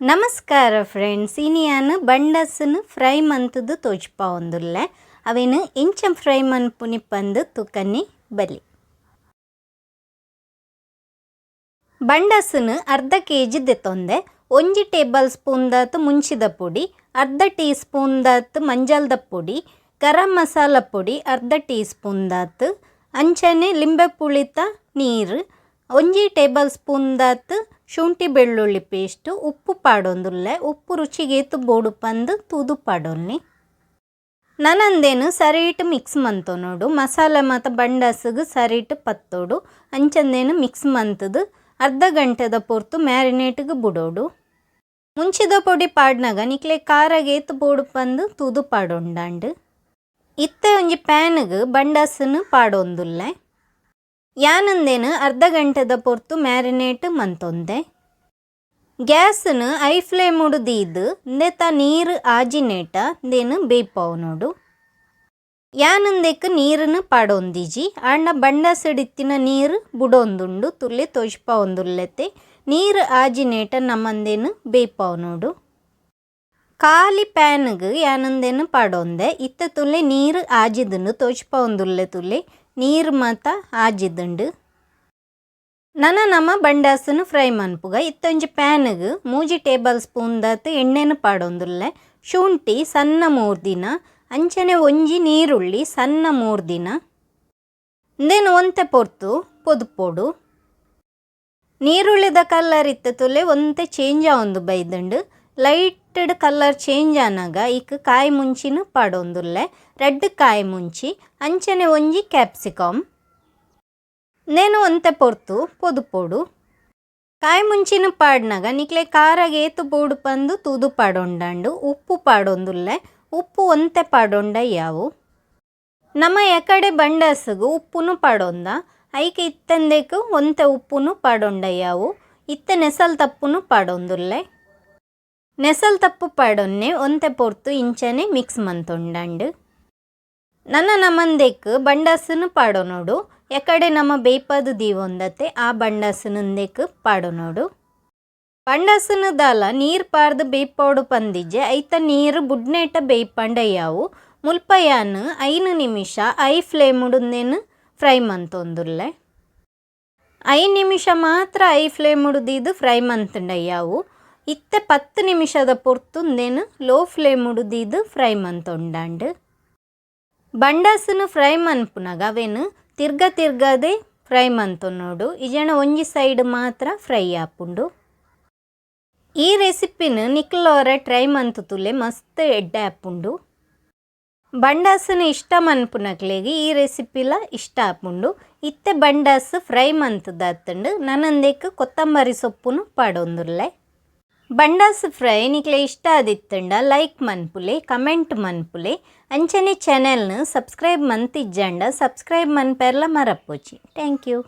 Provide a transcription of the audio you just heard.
ನಮಸ್ಕಾರ friends, ಇನಿಯಾನ್ ಬಂಡಸ್ನು fry ಮಂತುದು ತೋಜ್ಪಾವೊಂದುಲ್ಲೆ. ಅವೆನ್ ಇಂಚ ಫ್ರೈ ಮನ್ಪುನಿ ಪಂದ್ ತುಕನಿ ಬಲಿ. ಬಂಡಸ್ನು ಅರ್ಧ ಕೆಜಿ ದೆತ್ತೊಂದೆ. 1 ಟೇಬಲ್ ಸ್ಪೂನ್ ದಾತ್ ಮುಂಚಿದ ಪೊಡಿ, ಅರ್ಧ ಟೀ ಸ್ಪೂನ್ ದಾತ್ ಮಂಜಲ್ದ ಪೊಡಿ, ಗರಂ ಮಸಾಲ ಪೊಡಿ ಅರ್ಧ ಟೀ ಸ್ಪೂನ್ ದಾತ್, ಅಂಚನೆ ಲಿಂಬೆ ಪುಳಿತ ನೀರು, 1 ಟೇಬಲ್ ಸ್ಪೂನ್ ದಾತ್ ಶುಂಠಿ ಬೆಳ್ಳುಳ್ಳಿ ಪೇಸ್ಟ್, ಉಪ್ಪು ಪಾಡೊಂದುಲ್ಲೆ. ಉಪ್ಪು ರುಚಿಗೇತು ಬೋಡು ಪಂದ್ ತೂದು ಪಾಡೊನ್ನಿ. ನನಂದೇನು ಸರಿಟ್ ಮಿಕ್ಸ್ ಮಂತೊನೊಡು. ಮಸಾಲೆ ಮಾತ ಬಂಡಸ್ಗ್ ಸರಿಟ್ ಪತ್ತೊಡು. ಅಂಚಂದೇನು ಮಿಕ್ಸ್ ಮಂತುದು ಅರ್ಧ ಗಂಟೆದ ಪೊರ್ತು ಮ್ಯಾರಿನೇಟ್ಗ್ ಬುಡೋಡು. ಮುಂಚಿದ ಪೊಡಿ ಪಾಡ್ನಗ ನಿಕ್ಲೆ ಖಾರಗೇತು ಬೋಡು ಪಂದ್ ತೂದು ಪಾಡೊಂಡಾಂಡ್. ಇತ್ತೆ ಒಂಜಿ ಪ್ಯಾನ್ಗ್ ಬಂಡಸ್ನು ಪಾಡೊಂದುಲ್ಲೆ. ಯಾನಂದೇನು ಅರ್ಧ ಗಂಟೆದ ಪೊರ್ತು ಮ್ಯಾರಿನೇಟ್ ಮಂತೊಂದೆ. ಗ್ಯಾಸ್ನು I ಫ್ಲೇಮುಡು ದೀದ್ ಇಂದೆತ ನೀರು ಆಜಿನೇಟ ಇಂದೆನ್ ಬೇಯ್ಪಾವೊನೊಡು. ಯಾನಂದೆಕ್ ನೀರುನು ಪಾಡೊಂದಿಜಿ, ಆಂಡ ಬಂಡಸ್ಡಿತ್ತಿನ ನೀರು ಬುಡೊಂದುಂಡು. ತುಲೆ ತೋಜ್ಪಾವೊಂದುಲ್ಲೆತೆ. ನೀರು ಆಜಿನೇಟ ನಮಂದೇನು ಬೇಯ್ಪಾವೊನೊಡು. ಖಾಲಿ ಪ್ಯಾನ್ಗ್ ಯಾನಂದೇನು ಪಾಡೊಂದೆ. ಇತ್ತೆ ತುಲೆ ನೀರು ಆಜಿದುಂಡು, ತೋಜ್ಪಾವೊಂದುಲ್ಲೆ. ತುಲೆ ನೀರು ಮಾತ ಆಜಿದುಂಡು. ನನ ನಮ ಬಂಡಾಸನು ಫ್ರೈ ಮನ್ಪುಗ. ಇತ್ತೊಂಜಿ ಪ್ಯಾನ್ಗ್ 3 ಟೇಬಲ್ ಸ್ಪೂನ್ ದಾತ್ ಎಣ್ಣೆನು ಪಾಡೊಂದುಲ್ಲೆ. ಶುಂಠಿ ಸಣ್ಣ ಮೂರ್ದಿನ, ಅಂಚನೆ ಒಂಜಿ ನೀರುಳ್ಳಿ ಸಣ್ಣ ಮೂರ್ದಿನ. ಇಂದೆನ್ ಒಂತೆ ಪೊರ್ತು ಪೊದುಪೊಡು. ನೀರುಳ್ಳಿದ ಕಲರ್ ಇತ್ತೆ ತುಲೆ ಒಂತೆ ಚೇಂಜ್ ಆವೊಂದು ಬೈದುಂಡು. ಲೈಟೆಡ್ ಕಲರ್ ಚೇಂಜ್ ಆನಗ ಇಕ್ ಕಾಯಿ ಮುಂಚಿನ ಪಾಡೊಂದುಲ್ಲೆ. ರಡ್ಡ್ ಕಾಯಿ ಮುಂಚಿ, ಅಂಚನೆ ಒಂಜಿ ಕ್ಯಾಪ್ಸಿಕಮ್. ನೇನು ಒಂತೆ ಪೊರ್ತು ಪೊದುಪೊಡು. ಕಾಯಿ ಮುಂಚಿನ ಪಾಡ್ನಗ ನಿಕ್ಲೆ ಖಾರಗ್ ಏತ್ ಬೋಡು ಪಂದ್ ತೂದು ಪಾಡೊಂಡಾಂಡು. ಉಪ್ಪು ಪಾಡೊಂದುಲ್ಲೆ. ಉಪ್ಪು ಒಂತೆ ಪಾಡೊಂಡ ಯಾವು. ನಮ ಎಕಡೆ ಬಂಡಸ್ಗ್ ಉಪ್ಪುನು ಪಾಡೊಂದ, ಐಕ್ ಇತ್ತಂದೆಕ್ ಒಂತೆ ಉಪ್ಪುನು ಪಾಡೊಂಡ ಯಾವು. ಇತ್ತೆ ನೆಸಲ್ ತಪ್ಪುನು ಪಾಡೊಂದುಲ್ಲೆ. ನೆಸಲ್ ತಪ್ಪು ಪಾಡೊನ್ನೆ ಒಂತೆ ಪೊರ್ತು ಇಂಚನೆ ಮಿಕ್ಸ್ ಮಂತೊಂಡಾಂಡು. ನನ ನಮಂದೆಕ್ ಬಂಡಸ್ನು ಪಾಡೊನೊಡು. ಎಕಡೆ ನಮ ಬೇಯ್ಪದು ದೀವೊಂದತೆ, ಆ ಬಂಡಸ್ನು ಪಾಡೊನೊಡು. ಬಂಡಸ್ನು ದಾಲ ನೀರು ಪಾರ್ದು ಬೇಯ್ಪೋಡು ಪಂದಿಜ್ಜೆ, ಐತ ನೀರು ಬುಡ್ನೇಟ ಬೇಯ್ಪಂಡ ಯಾವು. ಮುಲ್ಪ ಯಾನ್ 5 ನಿಮಿಷ I ಫ್ಲೇಮುಡು ಫ್ರೈ ಮಂತೊಂದುಲ್ಲೆ. 5 ನಿಮಿಷ ಮಾತ್ರ I ಫ್ಲೇಮುಡು ದೀದು ಫ್ರೈ ಮಂತುಂಡ ಯಾವು. ಇತ್ತೆ 10 ನಿಮಿಷದ ಪೊರ್ತು ಇಂದೆನ್ ಲೋ ಫ್ಲೇಮುಡು ದೀದು ಫ್ರೈ ಮಂತೊಂಡಾಂಡ್. ಬಂಡಸ್ನು ಫ್ರೈ ಮನ್ಪುನಗ ಅವೆನ್ ತಿರ್ಗ ತಿರ್ಗದೆ ಫ್ರೈ ಮಂತೊನೊಡು. ಇಜನ ಒಂಜಿ ಸೈಡ್ ಮಾತ್ರ ಫ್ರೈ ಆಪುಂಡು. ಈ ರೆಸಿಪಿನ ನಿಕ್ಲೋರ ಟ್ರೈ ಮಂತು ತುಲೆ, ಮಸ್ತ್ ಎಡ್ಡೆ ಆಪುಂಡು. ಬಂಡಾಸನ ಇಷ್ಟ ಮನ್ಪುನಕ್ಲೆಗ್ ಈ ರೆಸಿಪಿಲ ಇಷ್ಟ ಆಪುಂಡು. ಇತ್ತೆ ಬಂಡಾಸ್ ಫ್ರೈ ಮಂತುದಾತುಂಡು. ನನಂದೆಕ್ ಕೊತ್ತಂಬರಿ ಸೊಪ್ಪುನು ಪಾಡೊಂದುಲ್ಲೆ. ಬಂಡಾಸ್ ಫ್ರೈ ನಿಕ್ಲೆ ಇಷ್ಟ ಆದಿತ್ತುಂಡ ಲೈಕ್ ಮನ್ಪುಲೆ, ಕಮೆಂಟ್ ಮನ್ಪುಲೆ. ಅಂಚನೆ ಚಾನೆಲ್ನ ಸಬ್ಸ್ಕ್ರೈಬ್ ಮಂತಿಜ್ಜಂಡ ಸಬ್ಸ್ಕ್ರೈಬ್ ಮನ್ಪೆರ್ಲ ಮರಪೋಚಿ. Thank you.